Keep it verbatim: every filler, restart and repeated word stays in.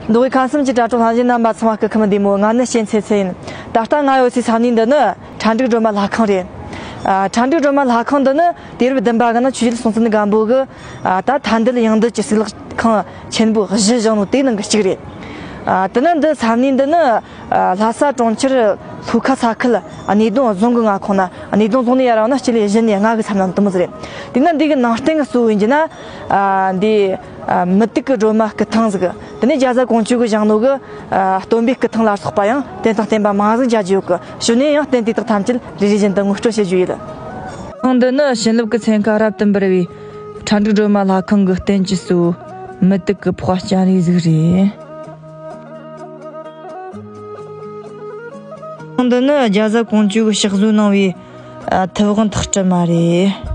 མདོ་དབུས་ཁམས་གསུམ་གྱི་དྲ་གྲོགས་ལྷན་རྒྱས་རྣམ་པ་ཚང་མ་སྐུ་ཁམས་བདེ་མོ། ང་ནི་གཅན་ཚེ་ཚེ་ཡིན། ད་ལྟ་ང་ཡོད་སའི་ས་གནས་འདི་ནི་ཁྲ་འབྲུག་སྒྲོལ་མ་ལྷ་ཁང་རེད། ཨ། ཁྲ་འབྲུག་སྒྲོལ་མ་ལྷ་ཁང་འདི་ནི་དུས་རབས་བདུན་པ་གི་ནང་ཆོས་རྒྱལ་སྲོང་བཙན་སྒམ་པོ་གི། ཨ། ད་ཐ་འདུལ་ཡང་འདུལ་གྱི་གཙུག་ལག་ཁང་ཆེན་པོ་བཞི་བཞེངས་ནོ་དེའི་ནང་གི་གཅིག་རེད། ཨ། དེ་ནི་འདི་ས་གནས་འདི་ནི། ཨ། ལྷ་ས་གྲོང་ཁྱེར་ལྷོ་ཁ་ས་ཁུལ་སྣེ་གདོང་རྫོང་གི་མངའ་ཁོངས་ན། སྣེ་གདོང་རྫོང་ནས་ཡར་བ་ན་སྤྱི་ལེ་བཞི་ནས་ལྔ་གི་མཚམས་ན་འདི་མོ་ཟིག་རེད། དེ་ནི་འདི་གི་ནང་རྟེན་གྱི་གཙོ་བོ་ཡིན་རྒྱུ་ན། ཨ། འདི། ཨ། མུ་ཏིག་གི་སྒྲོལ་མ་སྐུ་ཐང་ཟིག། དེ་ནས་རྒྱ་བཟའ་ཀོང་ཇོ་གིས་བཞེངས་ནོ་གི། ཨ། སྟོན་པའི་སྐུ་ཐང་ལ་སོགས་པ་ཡང་རྟེན་དང་བརྟེན་པ་མང་ཟིག་མཇལ་རྒྱུ་ཡོད་གི། གཞུག་ནས་ཡང་རྟེན་དེ་དག་ཐམས་ཅད་རེ་རེ་བཞིན་དུ་ངོ་སྤྲོད་བྱེད་རྒྱུ་ཡིན། ཐང་འདི་ནི་བྱིན་རླབས་ཀྱི་ཚན་ཁ་རབ་ཏུ་འབར་བའི་ཁྲ་འབྲུག་སྒྲོལ་མ་ལྷ་ཁང་གི་རྟེན་གྱི་གཙོ་བོ་མུ་ཏིག་གི་ཕོགས་སྤྱན་རས་གཟིགས་རེད། ཐང་འདི་ནི་རྒྱ་བཟའ་ཀོང་ཇོ་གིས་ཕྱག་བཟོ་གནང་བའི། ཨ། ཐུབ་དབང་ཐག་སྤྲད་མ་རེད།